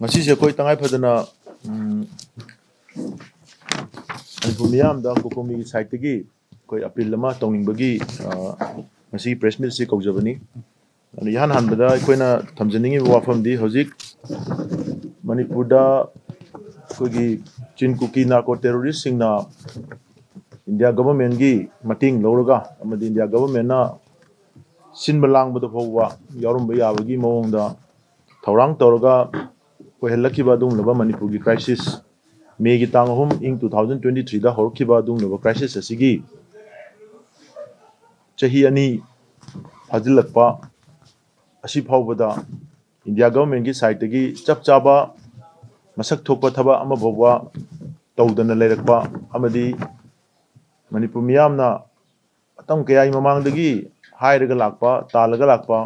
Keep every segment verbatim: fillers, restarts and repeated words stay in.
ꯉꯁꯤꯁꯦ ꯑꯩꯈꯣꯏ ꯇꯉꯥꯏ ꯐꯗꯅ, ꯎꯝ, ꯃꯅꯤꯄꯨꯔ ꯃꯤꯌꯥꯝꯗ ꯀꯣꯀꯣꯃꯤꯒꯤ ꯁꯥꯏꯠꯇꯒꯤ ꯑꯩꯈꯣꯏ ꯑꯄꯤꯜ ꯑꯃ ꯇꯧꯅꯤꯡꯕꯒꯤ, ꯑ, ꯉꯁꯤꯒꯤ ꯄ꯭ꯔꯦꯁ ꯃꯤꯠꯁꯤ ꯀꯧꯖꯕꯅꯤ꯫ ꯑꯗꯨ ꯏꯍꯥꯟ ꯍꯥꯟꯕꯗ ꯑꯩꯈꯣꯏꯅ ꯊꯝꯖꯅꯤꯡꯉꯤꯕ ꯋꯥꯐꯝꯗꯤ, ꯍꯧꯖꯤꯛ ꯃꯅꯤꯄꯨꯔꯗ ꯑꯩꯈꯣꯏꯒꯤ ꯆꯤꯟ ꯀꯨꯀꯤ ꯅꯥꯔꯀꯣ ꯇꯦꯔꯣꯔꯤꯁꯁꯤꯡꯅ ꯏꯟꯗꯤꯌꯥ ꯒꯚꯔꯟꯃꯦꯟꯒꯤ ꯃꯇꯦꯡ ꯂꯧꯔꯒ ꯑꯃꯗꯤ ꯏꯟꯗꯤꯌꯥ ꯒꯚꯔꯟꯃꯦꯟꯅ ꯁꯤꯟꯕ ꯂꯥꯡꯕꯗ ꯐꯥꯎꯕ ꯌꯥꯎꯔꯝꯕ ꯌꯥꯕꯒꯤ ꯃꯑꯣꯡꯗ ꯊꯧꯔꯥꯡ ꯇꯧꯔꯒ ꯑꯣꯏꯍꯜꯂꯛꯈꯤꯕ ꯑꯗꯨꯒꯨꯝꯂꯕ ꯃꯅꯤꯄꯨꯔꯒꯤ ꯀ꯭ꯔꯥꯏꯁꯤꯁ, ꯃꯦꯒꯤ ꯇꯥꯡ ꯑꯍꯨꯝ ꯏꯪ two thousand twenty threeꯗ ꯍꯧꯔꯛꯈꯤꯕ ꯑꯗꯨꯒꯨꯝꯂꯕ ꯀ꯭ꯔꯥꯏꯁꯤꯁ ꯑꯁꯤꯒꯤ ꯆꯍꯤ ꯑꯅꯤ ꯐꯥꯖꯤꯜꯂꯛꯄ ꯑꯁꯤ ꯐꯥꯎꯕꯗ ꯏꯟꯗꯤꯌꯥ ꯒꯚꯔꯟꯃꯦꯟꯒꯤ ꯁꯥꯏꯠꯇꯒꯤ ꯆꯞ ꯆꯥꯕ ꯃꯁꯛ ꯊꯣꯛꯄ ꯊꯕꯛ ꯑꯃ ꯐꯥꯎꯕ ꯇꯧꯗꯅ ꯂꯩꯔꯛꯄ ꯑꯃꯗꯤ ꯃꯅꯤꯄꯨꯔ ꯃꯤꯌꯥꯝꯅ ꯃꯇꯝ ꯀꯌꯥꯒꯤ ꯃꯃꯥꯡꯗꯒꯤ ꯍꯥꯏꯔꯒ ꯂꯥꯛꯄ, ꯇꯥꯜꯂꯒ ꯂꯥꯛꯄ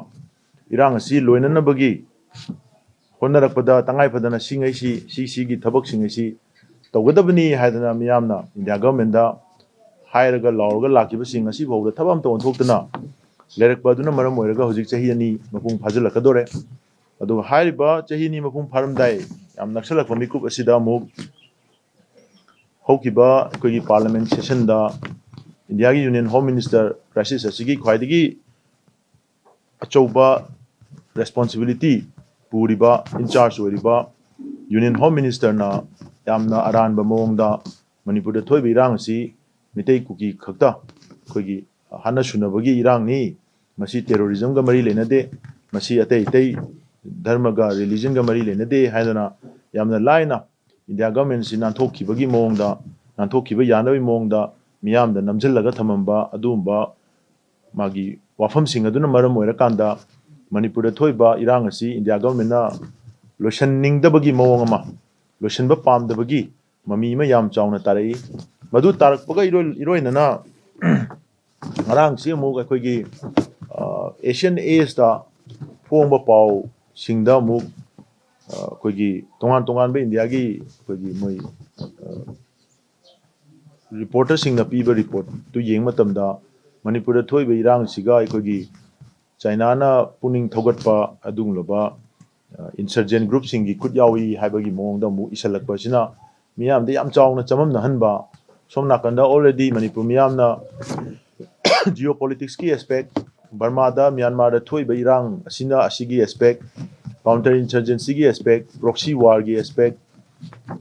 ꯏꯔꯥꯡ ꯑꯁꯤ ꯂꯣꯏꯅꯅꯕꯒꯤ ꯍꯣꯠꯅꯔꯛꯄꯗ ꯇꯉꯥꯏ ꯐꯗꯅ ꯁꯤꯉꯩꯁꯤ, ꯁꯤ, ꯁꯤꯒꯤ ꯊꯕꯛꯁꯤꯡ ꯑꯁꯤ ꯇꯧꯒꯗꯕꯅꯤ ꯍꯥꯏꯗꯅ ꯃꯤꯌꯥꯝꯅ ꯏꯟꯗꯤꯌꯥ ꯒꯚꯔꯟꯃꯦꯟꯗ ꯍꯥꯏꯔꯒ ꯂꯥꯎꯔꯒ ꯂꯥꯛꯈꯤꯕꯁꯤꯡ ꯉꯁꯤ ꯐꯥꯎꯕꯗ ꯊꯕꯛ ꯑꯃꯠꯇ ꯑꯣꯟꯊꯣꯛꯇꯅ ꯂꯩꯔꯛꯄ ꯑꯗꯨꯅ ꯃꯔꯝ ꯑꯣꯏꯔꯒ ꯍꯧꯖꯤꯛ ꯆꯍꯤ ꯑꯅꯤ ꯃꯄꯨꯡ ꯐꯥꯖꯤꯜꯂꯛꯀꯗꯣꯔꯦ꯫ ꯑꯗꯨꯒ ꯍꯥꯏꯔꯤꯕ ꯆꯍꯤ ꯑꯅꯤ ꯃꯄꯨꯡ ꯐꯥꯔꯝꯗꯥꯏ ꯌꯥꯝ ꯅꯛꯁꯜꯂꯛꯄ ꯃꯤꯀꯨꯞ ꯑꯁꯤꯗ ꯑꯃꯨꯛ ꯍꯧꯈꯤꯕ ꯑꯩꯈꯣꯏꯒꯤ ꯄꯥꯔꯂꯤꯌꯥꯃꯦꯟ ꯁꯦꯁꯟꯗ ꯏꯟꯗꯤꯌꯥꯒꯤ ꯌꯨꯅꯤꯌꯟ ꯍꯣꯝ ꯃꯤꯅꯤꯁꯇꯔ ꯀ꯭ꯔꯥꯏꯁꯤꯁ ꯑꯁꯤꯒꯤ ꯈ꯭ꯋꯥꯏꯗꯒꯤ ꯑꯆꯧꯕ ꯔꯦꯁꯄꯣꯟꯁꯤꯕꯤꯂꯤꯇꯤ ꯄꯨꯔꯤꯕ, ꯏꯟꯆꯥꯔꯖ ꯑꯣꯏꯔꯤꯕ ꯌꯨꯅꯤꯌꯟ ꯍꯣꯝ ꯃꯤꯅꯤꯁꯇꯔꯅ ꯌꯥꯝꯅ ꯑꯔꯥꯟꯕ ꯃꯑꯣꯡꯗ ꯃꯅꯤꯄꯨꯔꯗ ꯊꯣꯛꯏꯕ ꯏꯔꯥꯡ ꯑꯁꯤ ꯃꯤꯇꯩ ꯀꯨꯀꯤ ꯈꯛꯇ ꯑꯩꯈꯣꯏꯒꯤ ꯍꯥꯠꯅ ꯁꯨꯅꯕꯒꯤ ꯏꯔꯥꯡꯅꯤ, ꯃꯁꯤ ꯇꯦꯔꯣꯔꯤꯖꯝꯒ ꯃꯔꯤ ꯂꯩꯅꯗꯦ, ꯃꯁꯤ ꯑꯇꯩ ꯑꯇꯩ ꯙꯔꯃꯒ, ꯔꯤꯂꯤꯖꯟꯒ ꯃꯔꯤ ꯂꯩꯅꯗꯦ ꯍꯥꯏꯗꯅ ꯌꯥꯝꯅ ꯂꯥꯏꯅ ꯏꯟꯗꯤꯌꯥ ꯒꯚꯔꯟꯃꯦꯟꯁꯤ ꯅꯥꯟꯊꯣꯛꯈꯤꯕꯒꯤ ꯃꯑꯣꯡꯗ, ꯅꯥꯟꯊꯣꯛꯈꯤꯕ ꯌꯥꯅꯕꯒꯤ ꯃꯑꯣꯡꯗ ꯃꯤꯌꯥꯝꯗ ꯅꯝꯁꯤꯜꯂꯒ ꯊꯝꯃꯝꯕ ꯑꯗꯨꯒꯨꯝꯕ ꯃꯥꯒꯤ ꯋꯥꯐꯝꯁꯤꯡ ꯑꯗꯨꯅ ꯃꯔꯝ ꯑꯣꯏꯔꯀꯥꯟꯗ ꯃꯅꯤꯄꯨꯔꯗ ꯊꯣꯛꯏꯕ ꯏꯔꯥꯡ ꯑꯁꯤ ꯏꯟꯗꯤꯌꯥ ꯒꯚꯔꯟꯃꯦꯟꯅ ꯂꯣꯏꯁꯤꯟꯅꯤꯡꯗꯕꯒꯤ ꯃꯑꯣꯡ ꯑꯃ, ꯂꯣꯏꯁꯤꯟꯕ ꯄꯥꯝꯗꯕꯒꯤ ꯃꯃꯤ ꯑꯃ ꯌꯥꯝ ꯆꯥꯎꯅ ꯇꯥꯔꯛꯏ꯫ ꯃꯗꯨ ꯇꯥꯔꯛꯄꯒ ꯏꯔꯣꯏ-, ꯏꯔꯣꯏꯅꯅ ꯉꯔꯥꯡꯁꯤ ꯑꯃꯨꯛ ꯑꯩꯈꯣꯏꯒꯤ, ꯑ, ꯑꯦꯁꯤꯌꯥꯟ ꯑꯦꯖꯇ ꯐꯣꯡꯕ ꯄꯥꯎꯁꯤꯡꯗ ꯑꯃꯨꯛ, ꯑ, ꯑꯩꯈꯣꯏꯒꯤ ꯇꯣꯉꯥꯟ ꯇꯣꯉꯥꯟꯕ ꯏꯟꯗꯤꯌꯥꯒꯤ ꯑꯩꯈꯣꯏꯒꯤ ꯃꯣꯏ, ꯑ, ꯔꯤꯄꯣꯔꯇꯔꯁꯤꯡꯅ ꯄꯤꯕ ꯔꯤꯄꯣꯔꯠꯇꯨ ꯌꯦꯡꯕ ꯃꯇꯝꯗ ꯃꯅꯤꯄꯨꯔꯗ ꯊꯣꯛꯏꯕ ꯏꯔꯥꯡꯁꯤꯒ ꯑꯩꯈꯣꯏꯒꯤ ꯆꯥꯏꯅꯥꯅ ꯄꯨꯛꯅꯤꯡ ꯊꯧꯒꯠꯄ ꯑꯗꯨꯒꯨꯝꯂꯕ insurgent groupꯁꯤꯡꯒꯤ ꯈꯨꯠ ꯌꯥꯎꯏ ꯍꯥꯏꯕꯒꯤ ꯃꯑꯣꯡꯗ ꯑꯃꯨꯛ ꯏꯁꯤꯜꯂꯛꯄꯁꯤꯅ ꯃꯤꯌꯥꯝꯗ ꯌꯥꯝ ꯆꯥꯎꯅ ꯆꯃꯝꯅꯍꯟꯕ꯫ ꯁꯣꯝ ꯅꯥꯀꯟꯗ already ꯃꯅꯤꯄꯨꯔ ꯃꯤꯌꯥꯝꯅ geopoliticsꯀꯤ aspect, ꯕꯔꯃꯥꯗ ꯃ꯭ꯌꯥꯟꯃꯥꯔꯗ ꯊꯣꯛꯏꯕ ꯏꯔꯥꯡ ꯑꯁꯤꯅ ꯑꯁꯤꯒꯤ aspect, counter insurgencyꯒꯤ aspect, proxy warꯒꯤ aspect,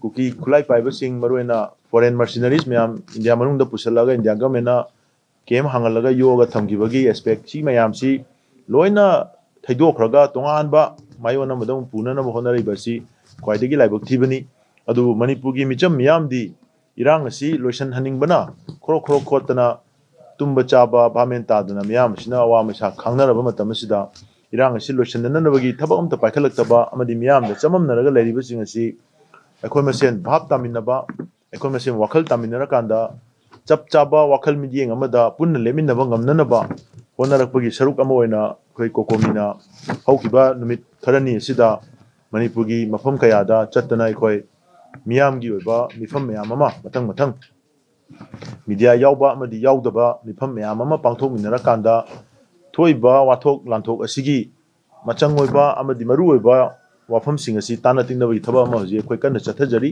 ꯀꯨꯀꯤ ꯈꯨꯠꯂꯥꯏ ꯄꯥꯏꯕꯁꯤꯡ ꯃꯔꯨꯑꯣꯏꯅ foreign mercenaries ꯃꯌꯥꯝ ꯏꯟꯗꯤꯌꯥ ꯃꯅꯨꯡꯗ ꯄꯨꯁꯤꯜꯂꯒ ꯏꯟꯗꯤꯌꯥ ꯒꯃꯦꯟꯅ camp ꯍꯥꯡꯍꯜꯂꯒ ꯌꯣꯛꯑꯒ ꯊꯝꯈꯤꯕꯒꯤ aspect ꯁꯤ ꯃꯌꯥꯝꯁꯤ ꯂꯣꯏꯅ ꯊꯩꯗꯣꯛꯈ꯭ꯔꯒ ꯇꯣꯉꯥꯟꯕ ꯃꯥꯏꯑꯣꯟ ꯑꯃꯗ ꯑꯃꯨꯛ ꯄꯨꯅꯅꯕ ꯍꯣꯠꯅꯔꯤꯕ ꯑꯁꯤ ꯈ꯭ꯋꯥꯏꯗꯒꯤ ꯂꯥꯏꯕꯛ ꯊꯤꯕꯅꯤ꯫ ꯑꯗꯨꯕꯨ ꯃꯅꯤꯄꯨꯔꯒꯤ ꯃꯤꯆꯝ ꯃꯤꯌꯥꯝꯗꯤ ꯏꯔꯥꯡ ꯑꯁꯤ ꯂꯣꯏꯁꯤꯟꯍꯟꯅꯤꯡꯕꯅ ꯈꯣꯔꯣꯛ ꯈꯣꯔꯣꯛ ꯈꯣꯠꯇꯅ ꯇꯨꯝꯕ ꯆꯥꯕ ꯚꯥꯞꯃꯦꯟ ꯇꯥꯗꯅ ꯃꯤꯌꯥꯝ ꯑꯁꯤꯅ ꯑꯋꯥ ꯃꯩꯁꯥ ꯈꯥꯡꯅꯔꯕ ꯃꯇꯝ ꯑꯁꯤꯗ ꯏꯔꯥꯡ ꯑꯁꯤ ꯂꯣꯏꯁꯤꯟꯅꯅꯕꯒꯤ ꯊꯕꯛ ꯑꯃꯠꯇ ꯄꯥꯏꯈꯠꯂꯛꯇꯕ ꯑꯃꯗꯤ ꯃꯤꯌꯥꯝꯗ ꯆꯃꯝꯅꯔꯒ ꯂꯩꯔꯤꯕꯁꯤꯡ ꯑꯁꯤ ꯑꯩꯈꯣꯏ ꯃꯁꯦꯟ ꯚꯥꯞ ꯇꯥꯃꯤꯟꯅꯕ, ꯑꯩꯈꯣꯏ ꯃꯁꯦꯟ ꯋꯥꯈꯜ ꯇꯥꯃꯤꯟꯅꯔꯀꯥꯟꯗ ꯆꯞ ꯆꯥꯕ ꯋꯥꯈꯜ ꯃꯤꯠꯌꯦꯡ ꯑꯃꯗ ꯄꯨꯟꯅ ꯂꯦꯞꯃꯤꯟꯅꯕ ꯉꯝꯅꯅꯕ ꯍꯣꯠꯅꯔꯛꯄꯒꯤ ꯁꯔꯨꯛ ꯑꯃ ꯑꯣꯏꯅ ꯑꯩꯈꯣꯏ ꯀꯣꯀꯣꯃꯤꯅ ꯍꯧꯈꯤꯕ ꯅꯨꯃꯤꯠ ꯈꯔꯅꯤ ꯑꯁꯤꯗ ꯃꯅꯤꯄꯨꯔꯒꯤ ꯃꯐꯝ ꯀꯌꯥꯗ ꯆꯠꯇꯅ ꯑꯩꯈꯣꯏ ꯃꯤꯌꯥꯝꯒꯤ ꯑꯣꯏꯕ ꯃꯤꯐꯝ ꯃꯌꯥꯝ ꯑꯃ ꯃꯊꯪ ꯃꯊꯪ media ꯌꯥꯎꯕ ꯑꯃꯗꯤ ꯌꯥꯎꯗꯕ ꯃꯤꯐꯝ ꯃꯌꯥꯝ ꯑꯃ ꯄꯥꯡꯊꯣꯛꯃꯤꯟꯅꯔꯀꯥꯟꯗ ꯊꯣꯛꯏꯕ ꯋꯥꯊꯣꯛ ꯂꯥꯟꯊꯣꯛ ꯑꯁꯤꯒꯤ ꯃꯆꯪ ꯑꯣꯏꯕ ꯑꯃꯗꯤ ꯃꯔꯨ ꯑꯣꯏꯕ ꯋꯥꯐꯝꯁꯤꯡ ꯑꯁꯤ ꯇꯥꯟꯅ ꯇꯤꯡꯅꯕꯒꯤ ꯊꯕꯛ ꯑꯃ ꯍꯧꯖꯤꯛ ꯑꯩꯈꯣꯏ ꯀꯟꯅ ꯆꯠꯊꯖꯔꯤ꯫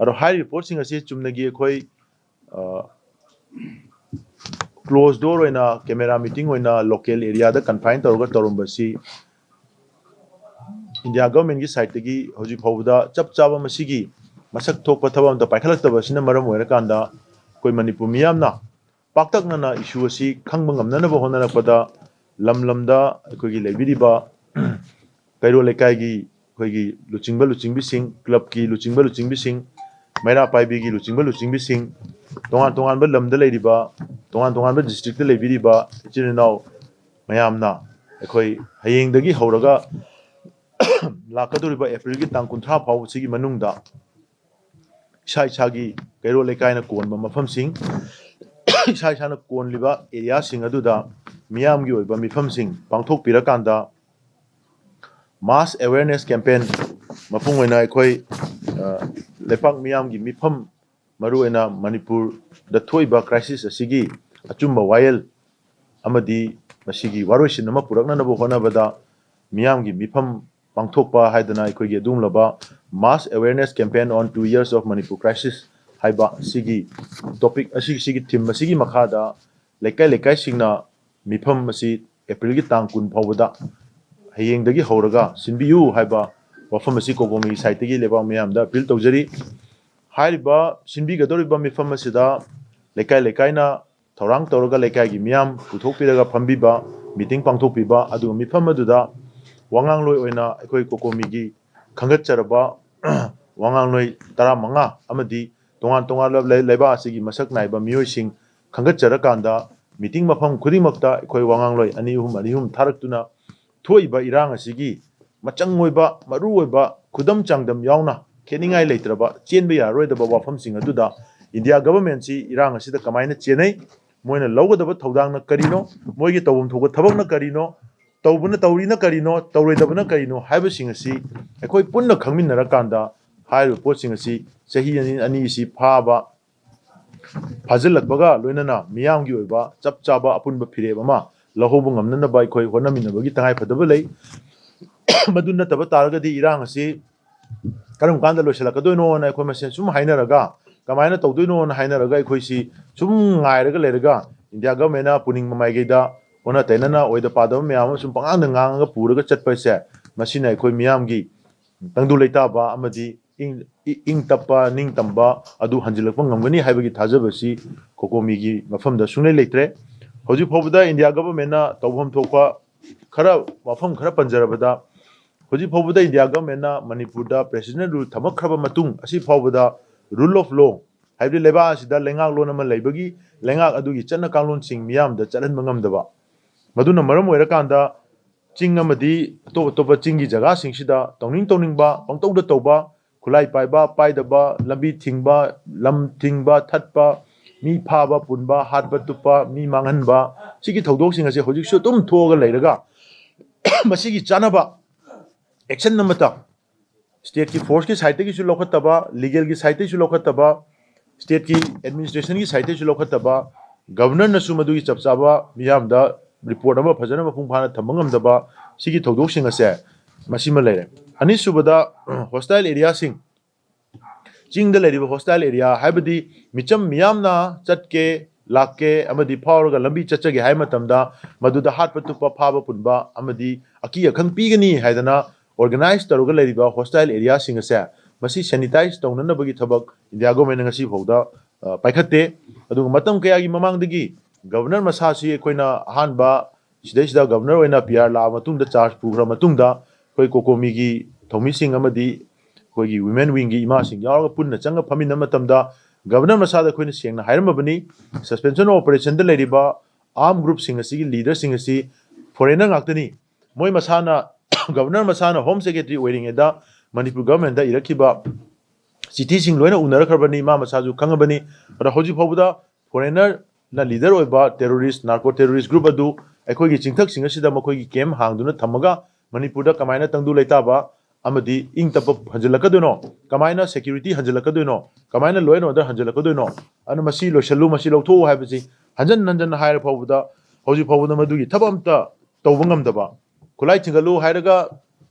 ꯑꯗꯣ ꯍꯥꯏꯔꯤꯕ ꯄꯣꯠꯁꯤꯡ ꯑꯁꯤ ꯆꯨꯝꯅꯒꯤ ꯑꯩꯈꯣꯏ close door ꯑꯣꯏꯅ camera meeting ꯑꯣꯏꯅ local areaꯗ confine ꯇꯧꯔꯒ ꯇꯧꯔꯝꯕꯁꯤ ꯏꯟꯗꯤꯌꯥ ꯒꯚꯔꯟꯃꯦꯟꯒꯤ ꯁꯥꯏꯠꯇꯒꯤ ꯍꯧꯖꯤꯛ ꯐꯥꯎꯕꯗ ꯆꯞ ꯆꯥꯕ ꯃꯁꯤꯒꯤ ꯃꯁꯛ ꯊꯣꯛꯄ ꯊꯕꯛ ꯑꯝꯇ ꯄꯥꯏꯈꯠꯂꯛꯇꯕ ꯑꯁꯤꯅ ꯃꯔꯝ ꯑꯣꯏꯔꯀꯥꯟꯗ ꯑꯩꯈꯣꯏ ꯃꯅꯤꯄꯨꯔ ꯃꯤꯌꯥꯝꯅ ꯄꯥꯛꯇꯛꯅꯅ issue ꯑꯁꯤ ꯈꯪꯕ ꯉꯝꯅꯅꯕ ꯍꯣꯠꯅꯔꯛꯄꯗ ꯂꯝ ꯂꯝꯗ ꯑꯩꯈꯣꯏꯒꯤ ꯂꯩꯕꯤꯔꯤꯕ ꯀꯩꯔꯣꯜ ꯂꯩꯀꯥꯏꯒꯤ ꯑꯩꯈꯣꯏꯒꯤ ꯂꯨꯆꯤꯡꯕ ꯂꯨꯆꯤꯡꯕꯤꯁꯤꯡ, clubꯀꯤ ꯂꯨꯆꯤꯡꯕ ꯂꯨꯆꯤꯡꯕꯤꯁꯤꯡ, ꯃꯩꯔꯥ ꯄꯥꯏꯕꯤꯒꯤ ꯂꯨꯆꯤꯡꯕ ꯂꯨꯆꯤꯡꯕꯤꯁꯤꯡ, ꯇꯣꯉꯥꯟ ꯇꯣꯉꯥꯟꯕ ꯂꯝꯗ ꯂꯩꯔꯤꯕ, ꯇꯣꯉꯥꯟ ꯇꯣꯉꯥꯟꯕ districtꯇ ꯂꯩꯕꯤꯔꯤꯕ ꯏꯆꯤꯜ ꯏꯅꯥꯎ ꯃꯌꯥꯝꯅ ꯑꯩꯈꯣꯏ ꯍꯌꯦꯡꯗꯒꯤ ꯍꯧꯔꯒ ꯂꯥꯛꯀꯗꯧꯔꯤꯕ Aprilꯒꯤ ꯇꯥꯡ ꯀꯨꯟꯊ꯭ꯔꯥ ꯐꯥꯎꯕꯁꯤꯒꯤ ꯃꯅꯨꯡꯗ ꯏꯁꯥ ꯏꯁꯥꯒꯤ ꯀꯩꯔꯣꯜ ꯂꯩꯀꯥꯏꯅ ꯀꯣꯟꯕ ꯃꯐꯝꯁꯤꯡ, ꯏꯁꯥ ꯏꯁꯥꯅ ꯀꯣꯟꯂꯤꯕ areaꯁꯤꯡ ꯑꯗꯨꯗ ꯃꯤꯌꯥꯝꯒꯤ ꯑꯣꯏꯕ ꯃꯤꯐꯝꯁꯤꯡ ꯄꯥꯡꯊꯣꯛꯄꯤꯔꯀꯥꯟꯗ mass awareness campaign ꯃꯄꯨꯡ ꯑꯣꯏꯅ ꯑꯩꯈꯣꯏ ꯂꯩꯄꯥꯛ ꯃꯤꯌꯥꯝꯒꯤ ꯃꯤꯐꯝ ꯃꯔꯨꯑꯣꯏꯅ ꯃꯅꯤꯄꯨꯔꯗ ꯊꯣꯛꯏꯕ crisis ꯑꯁꯤꯒꯤ ꯑꯆꯨꯝꯕ ꯋꯥꯌꯦꯜ ꯑꯃꯗꯤ ꯃꯁꯤꯒꯤ ꯋꯥꯔꯣꯏꯁꯤꯟ ꯑꯃ ꯄꯨꯔꯛꯅꯅꯕ ꯍꯣꯠꯅꯕꯗ ꯃꯤꯌꯥꯝꯒꯤ ꯃꯤꯐꯝ ꯄꯥꯡꯊꯣꯛꯄ ꯍꯥꯏꯗꯅ ꯑꯩꯈꯣꯏꯒꯤ ꯑꯗꯨꯒꯨꯝꯂꯕ Mass Awareness Campaign on Two Years of Manipur Crisis ꯍꯥꯏꯕ ꯁꯤꯒꯤ topic ꯑꯁꯤ, ꯁꯤꯒꯤ theme ꯑꯁꯤꯒꯤ ꯃꯈꯥꯗ ꯂꯩꯀꯥꯏ ꯂꯩꯀꯥꯏꯁꯤꯡꯅ ꯃꯤꯐꯝ ꯑꯁꯤ ꯑꯦꯄ꯭ꯔꯤꯜꯒꯤ ꯇꯥꯡ ꯀꯨꯟ ꯐꯥꯎꯕꯗ ꯍꯌꯦꯡꯗꯒꯤ ꯍꯧꯔꯒ ꯁꯤꯟꯕꯤꯌꯨ ꯍꯥꯏꯕ ꯋꯥꯐꯝ ꯑꯁꯤ ꯀꯣꯀꯣꯃꯤꯒꯤ side ꯇꯒꯤ ꯂꯩꯕꯥꯛ ꯃꯤꯌꯥꯝꯗ appeal ꯇꯧꯖꯔꯤ꯫ ꯍꯥꯏꯔꯤꯕ ꯁꯤꯟꯕꯤꯒꯗꯧꯔꯤꯕ ꯃꯤꯐꯝ ꯑꯁꯤꯗ ꯂꯩꯀꯥꯏ ꯂꯩꯀꯥꯏꯅ ꯊꯧꯔꯥꯡ ꯇꯧꯔꯒ ꯂꯩꯀꯥꯏꯒꯤ ꯃꯤꯌꯥꯝ ꯄꯨꯊꯣꯛꯄꯤꯔꯒ ꯐꯝꯕꯤꯕ, meeting ꯄꯥꯡꯊꯣꯛꯄꯤꯕ, ꯑꯗꯨꯒ ꯃꯤꯐꯝ ꯑꯗꯨꯗ ꯋꯥꯉꯥꯡꯂꯣꯏ ꯑꯣꯏꯅ ꯑꯩꯈꯣꯏ ꯀꯣꯀꯣꯃꯤꯒꯤ ꯈꯟꯒꯠꯆꯔꯕ ꯋꯥꯉꯥꯡꯂꯣꯏ ꯇꯔꯥꯃꯉꯥ ꯑꯃꯗꯤ ꯇꯣꯉꯥꯟ ꯇꯣꯉꯥꯟꯕ ꯂꯩ-, ꯂꯩꯕꯥꯛ ꯑꯁꯤꯒꯤ ꯃꯁꯛ ꯅꯥꯏꯕ ꯃꯤꯑꯣꯏꯁꯤꯡ ꯈꯟꯒꯠꯆꯔꯀꯥꯟꯗ meeting ꯃꯐꯝ ꯈꯨꯗꯤꯡꯃꯛꯇ ꯑꯩꯈꯣꯏ ꯋꯥꯉꯥꯡꯂꯣꯏ ꯑꯅꯤ ꯑꯍꯨꯝ, ꯑꯅꯤ ꯑꯍꯨꯝ ꯊꯥꯔꯛꯇꯨꯅ ꯊꯣꯛꯏꯕ ꯏꯔꯥꯡ ꯑꯁꯤꯒꯤ ꯃꯆꯪ ꯑꯣꯏꯕ, ꯃꯔꯨ ꯑꯣꯏꯕ, ꯈꯨꯗꯝ ꯆꯥꯡꯗꯝ ꯌꯥꯎꯅ ꯈꯦꯠꯅꯤꯡꯉꯥꯏ ꯂꯩꯇ꯭ꯔꯕ, ꯆꯦꯟꯕ ꯌꯥꯔꯔꯣꯏꯗꯕ ꯋꯥꯐꯝꯁꯤꯡ ꯑꯗꯨꯗ India government ꯁꯤ ꯏꯔꯥꯡ ꯑꯁꯤꯗ ꯀꯃꯥꯏꯅ ꯆꯦꯟꯅꯩ, ꯃꯣꯏꯅ ꯂꯧꯒꯗꯕ ꯊꯧꯗꯥꯡꯅ ꯀꯔꯤꯅꯣ, ꯃꯣꯏꯒꯤ ꯇꯧꯐꯝ ꯊꯣꯛꯄ ꯊꯕꯛꯅ ꯀꯔꯤꯅꯣ, ꯇꯧꯕꯅ ꯇꯧꯔꯤꯅ ꯀꯔꯤꯅꯣ, ꯇꯧꯔꯣꯏꯗꯕꯅ ꯀꯔꯤꯅꯣ ꯍꯥꯏꯕꯁꯤꯡ ꯑꯁꯤ ꯑꯩꯈꯣꯏ ꯄꯨꯟꯅ ꯈꯪꯃꯤꯟꯅꯔꯀꯥꯟꯗ ꯍꯥꯏꯔꯤꯕ ꯄꯣꯠꯁꯤꯡ ꯑꯁꯤ ꯆꯍꯤ ꯑꯅꯤ, ꯑꯅꯤ ꯑꯁꯤ ꯐꯥꯕ, ꯐꯥꯖꯤꯜꯂꯛꯄꯒ ꯂꯣꯏꯅꯅ ꯃꯤꯌꯥꯝꯒꯤ ꯑꯣꯏꯕ ꯆꯞ ꯆꯥꯕ ꯑꯄꯨꯟꯕ ꯐꯤꯔꯦꯞ ꯑꯃ ꯂꯧꯍꯧꯕ ꯉꯝꯅꯅꯕ ꯑꯩꯈꯣꯏ ꯍꯣꯠꯅꯃꯤꯟꯅꯕꯒꯤ ꯇꯉꯥꯏꯐꯗꯕ ꯂꯩ꯫ ꯃꯗꯨ ꯅꯠꯇꯕ ꯇꯥꯔꯒꯗꯤ ꯏꯔꯥꯡ ꯑꯁꯤ ꯀꯔꯝ ꯀꯥꯟꯗ ꯂꯣꯏꯁꯤꯜꯂꯛꯀꯗꯣꯏꯅꯣꯅ ꯑꯩꯈꯣꯏ ꯃꯁꯦꯟ ꯁꯨꯝ ꯍꯥꯏꯅꯔꯒ, ꯀꯃꯥꯏꯅ ꯇꯧꯗꯣꯏꯅꯣꯅ ꯍꯥꯏꯅꯔꯒ ꯑꯩꯈꯣꯏꯁꯤ ꯁꯨꯝ ꯉꯥꯏꯔꯒ ꯂꯩꯔꯒ India government ꯅ ꯄꯨꯅꯤꯡꯕ ꯃꯥꯏꯀꯩꯗ ꯑꯣꯟꯅ ꯇꯩꯅꯅ ꯑꯣꯏꯗ ꯄꯥꯗꯕ ꯃꯌꯥꯝ ꯑꯃ ꯁꯨꯝ ꯄꯉꯥꯡꯗ ꯉꯥꯡꯉꯒ ꯄꯨꯔꯒ ꯆꯠꯄꯁꯦ, ꯃꯁꯤꯅ ꯑꯩꯈꯣꯏ ꯃꯤꯌꯥꯝꯒꯤ ꯇꯪꯗꯨ ꯂꯩꯇꯥꯕ ꯑꯃꯗꯤ ꯏꯪ, ꯏ-, ꯏꯪ ꯇꯞꯄ, ꯅꯤꯡ ꯇꯝꯕ ꯑꯗꯨ ꯍꯟꯖꯤꯜꯂꯛꯄ ꯉꯝꯒꯅꯤ ꯍꯥꯏꯕꯒꯤ ꯊꯥꯖꯕꯁꯤ ꯀꯣꯀꯣꯃꯤꯒꯤ ꯃꯐꯝꯗ ꯁꯨꯡꯂꯩ ꯂꯩꯇ꯭ꯔꯦ꯫ ꯍꯧꯖꯤꯛ ꯐꯥꯎꯕꯗ India government ꯅ ꯇꯧꯐꯝ ꯊꯣꯛꯄ ꯈꯔ, ꯋꯥꯐꯝ ꯈꯔ ꯄꯟꯖꯔꯕꯗ, ꯍꯧꯖꯤꯛ ꯐꯥꯎꯕꯗ India government ꯅ ꯃꯅꯤꯄꯨꯔꯗ Presidential Rule ꯊꯝꯃꯛꯈ꯭ꯔꯕ ꯃꯇꯨꯡ ꯑꯁꯤ ꯐꯥꯎꯕꯗ rule of law, ꯍꯥꯏꯕꯗꯤ ꯂꯩꯕꯥꯛ ꯑꯁꯤꯗ ꯂꯩꯉꯥꯛꯂꯣꯟ ꯑꯃ ꯂꯩꯕꯒꯤ ꯂꯩꯉꯥꯛ ꯑꯗꯨꯒꯤ ꯆꯠꯅ ꯀꯥꯡꯂꯣꯟꯁꯤꯡ ꯃꯤꯌꯥꯝꯗ ꯆꯠꯍꯟꯕ ꯉꯝꯗꯕ, ꯃꯗꯨꯅ ꯃꯔꯝ ꯑꯣꯏꯔꯀꯥꯟꯗ ꯆꯤꯡ ꯑꯃꯗꯤ ꯑꯇꯣꯞ ꯑꯇꯣꯞꯄ ꯆꯤꯡꯒꯤ ꯖꯒꯥꯁꯤꯡꯁꯤꯗ ꯇꯧꯅꯤꯡ ꯇꯧꯅꯤꯡꯕ ꯄꯪꯇꯧꯗ ꯇꯧꯕ, ꯈꯨꯠꯂꯥꯏ ꯄꯥꯏꯕ ꯄꯥꯏꯗꯕ, ꯂꯝꯕꯤ ꯊꯤꯡꯕ, ꯂꯝ ꯊꯤꯡꯕ ꯊꯠꯄ, ꯃꯤ ꯐꯥꯕ ꯄꯨꯟꯕ, ꯍꯥꯠꯄ ꯇꯨꯞꯄ, ꯃꯤ ꯃꯥꯡꯍꯟꯕ, ꯁꯤꯒꯤ ꯊꯧꯗꯣꯛꯁꯤꯡ ꯑꯁꯤ ꯍꯧꯖꯤꯛꯁꯨ ꯑꯗꯨꯝ ꯊꯣꯛꯑꯒ ꯂꯩꯔꯒ ꯃꯁꯤꯒꯤ ꯆꯥꯅꯕ action ꯑꯃꯠꯇ state ꯀꯤ force ꯀꯤ side ꯇꯒꯤꯁꯨ ꯂꯧꯈꯠꯇꯕ, legal ꯒꯤ side ꯇꯒꯤꯁꯨ ꯂꯧꯈꯠꯇꯕ, state ꯀꯤ administration ꯒꯤ side ꯇꯒꯤꯁꯨ ꯂꯧꯈꯠꯇꯕ, governor ꯅꯁꯨ ꯃꯗꯨꯒꯤ ꯆꯞ ꯆꯥꯕ ꯃꯤꯌꯥꯝꯗ report ꯑꯃ ꯐꯖꯅ ꯃꯄꯨꯡ ꯐꯥꯅ ꯊꯝꯕ ꯉꯝꯗꯕ, ꯁꯤꯒꯤ ꯊꯧꯗꯣꯛꯁꯤꯡ ꯑꯁꯦ ꯃꯁꯤꯃ ꯂꯩꯔꯦ꯫ ꯑꯅꯤꯁꯨꯕꯗ, ꯍꯣꯁꯇꯥꯏꯜ ꯑꯦꯔꯤꯌꯥꯁꯤꯡ, ꯆꯤꯡꯗ ꯂꯩꯔꯤꯕ ꯍꯣꯁꯇꯥꯏꯜ ꯑꯦꯔꯤꯌꯥ ꯍꯥꯏꯕꯗꯤ ꯃꯤꯆꯝ ꯃꯤꯌꯥꯝꯅ ꯆꯠꯀꯦ, ꯂꯥꯛꯀꯦ ꯑꯃꯗꯤ ꯐꯥꯎꯔꯒ ꯂꯝꯕꯤ ꯆꯠꯆꯒꯦ ꯍꯥꯏꯕ ꯃꯇꯝꯗ ꯃꯗꯨꯗ ꯍꯥꯠꯄ ꯇꯨꯞꯄ, ꯐꯥꯕ ꯄꯨꯟꯕ ꯑꯃꯗꯤ ꯑꯀꯤ ꯑꯈꯪ ꯄꯤꯒꯅꯤ ꯍꯥꯏꯗꯅ ꯑꯣꯔꯒꯅꯥꯏꯖ ꯇꯧꯔꯒ ꯂꯩꯔꯤꯕ ꯍꯣꯁꯇꯥꯏꯜ ꯑꯦꯔꯤꯌꯥꯁꯤꯡ ꯑꯁꯦ, ꯃꯁꯤ ꯁꯦꯅꯤꯇꯥꯏꯖ ꯇꯧꯅꯅꯕꯒꯤ ꯊꯕꯛ ꯏꯟꯗꯤꯌꯥ ꯒꯣꯔꯃꯦꯟꯅ ꯉꯁꯤ ꯐꯥꯎꯗ, ꯑ, ꯄꯥꯏꯈꯠꯇꯦ꯫ ꯑꯗꯨꯒ ꯃꯇꯝ ꯀꯌꯥꯒꯤ ꯃꯃꯥꯡꯗꯒꯤ ꯒꯕꯔꯅꯔ ꯃꯁꯥꯁꯤ ꯑꯩꯈꯣꯏꯅ ꯑꯍꯥꯟꯕ ꯁꯤꯗꯩꯁꯤꯗ ꯒꯕꯔꯅꯔ ꯑꯣꯏꯅ ꯄꯤ ꯑꯥꯔ ꯂꯥꯛꯑ ꯃꯇꯨꯡꯗ, ꯆꯥꯔꯖ ꯄꯨꯈ꯭ꯔ ꯃꯇꯨꯡꯗ, ꯑꯩꯈꯣꯏ ꯀꯣꯀꯣꯃꯤꯒꯤ ꯊꯧꯃꯤꯁꯤꯡ ꯑꯃꯗꯤ ꯑꯩꯈꯣꯏꯒꯤ ꯋꯤꯃꯦꯟ ꯋꯤꯡꯒꯤ ꯏꯃꯥꯁꯤꯡ ꯌꯥꯎꯔꯒ ꯄꯨꯟꯅ ꯆꯪꯉ ꯐꯝꯃꯤꯟꯅꯕ ꯃꯇꯝꯗ ꯒꯕꯔꯅꯔ ꯃꯁꯥꯗ ꯑꯩꯈꯣꯏꯅ ꯁꯦꯡꯅ ꯍꯥꯏꯔꯝꯃꯕꯅꯤ, ꯁꯁꯄꯦꯟꯁꯟ ꯑꯣꯐ ꯑꯣꯄꯔꯦꯁꯟꯗ ꯂꯩꯔꯤꯕ ꯑꯥꯔꯝ ꯒ꯭ꯔꯨꯞꯁꯤꯡ ꯑꯁꯤꯒꯤ ꯂꯤꯗꯔꯁꯤꯡ ꯑꯁꯤ ꯐꯣꯔꯦꯟꯅꯔ ꯉꯥꯛꯇꯅꯤ꯫ ꯃꯣꯏ ꯃꯁꯥꯅ, ꯒꯕꯔꯅꯔ ꯃꯁꯥꯅ ꯍꯣꯝ ꯁꯦꯀ꯭ꯔꯦꯇꯔꯤ ꯑꯣꯏꯔꯤꯉꯩꯗ ꯃꯅꯤꯄꯨꯔ ꯒꯕꯔꯃꯦꯟꯗ ꯏꯔꯛꯈꯤꯕ ꯆꯤꯊꯤꯁꯤꯡ ꯂꯣꯏꯅ ꯎꯅꯔꯛꯈ꯭ꯔꯕꯅꯤ, ꯃꯥ ꯃꯁꯥꯁꯨ ꯈꯪꯉꯕꯅꯤ꯫ ꯑꯗ ꯍꯧꯖꯤꯛ ꯐꯥꯎꯕꯗ ꯐꯣꯔꯦꯟꯅꯔꯅ ꯂꯤꯗꯔ ꯑꯣꯏꯕ ꯇꯦꯔꯣꯔꯤꯁ, ꯅꯥꯔꯀꯣ ꯇꯦꯔꯣꯔꯤꯁ ꯒ꯭ꯔꯨꯞ ꯑꯗꯨ ꯑꯩꯈꯣꯏꯒꯤ ꯆꯤꯡꯊꯛꯁꯤꯡ ꯑꯁꯤꯗ ꯃꯈꯣꯏꯒꯤ ꯀꯦꯝꯞ ꯍꯥꯡꯗꯨꯅ ꯊꯝꯃꯒ ꯃꯅꯤꯄꯨꯔꯗ ꯀꯃꯥꯏꯅ ꯇꯪꯗꯨ ꯂꯩꯇꯥꯕ ꯑꯃꯗꯤ ꯏꯪ ꯇꯞꯄ ꯍꯟꯖꯤꯜꯂꯛꯀꯗꯣꯏꯅꯣ, ꯀꯃꯥꯏꯅ ꯁꯦꯀ꯭ꯌꯨꯔꯤꯇꯤ ꯍꯟꯖꯤꯜꯂꯛꯀꯗꯣꯏꯅꯣ, ꯀꯃꯥꯏꯅ ꯂꯣ ꯑꯦꯟ ꯑꯣꯔꯗꯔ ꯍꯟꯖꯤꯜꯂꯛꯀꯗꯣꯏꯅꯣ? ꯑꯗꯨꯅ ꯃꯁꯤ ꯂꯣꯏꯁꯤꯜꯂꯨ, ꯃꯁꯤ ꯂꯧꯊꯣꯛꯎ ꯍꯥꯏꯕꯁꯤ ꯍꯟꯖꯟ ꯍꯟꯖꯟꯅ ꯍꯥꯏꯔ ꯐꯥꯎꯕꯗ ꯍꯧꯖꯤꯛ ꯐꯥꯎꯕꯗ ꯃꯗꯨꯒꯤ ꯊꯕꯛ ꯑꯝꯇ ꯇꯧꯕ ꯉꯝꯗꯕ, ꯈꯨꯠꯂꯥꯏ ꯊꯤꯡꯒꯠꯂꯨ ꯍꯥꯏꯔꯒ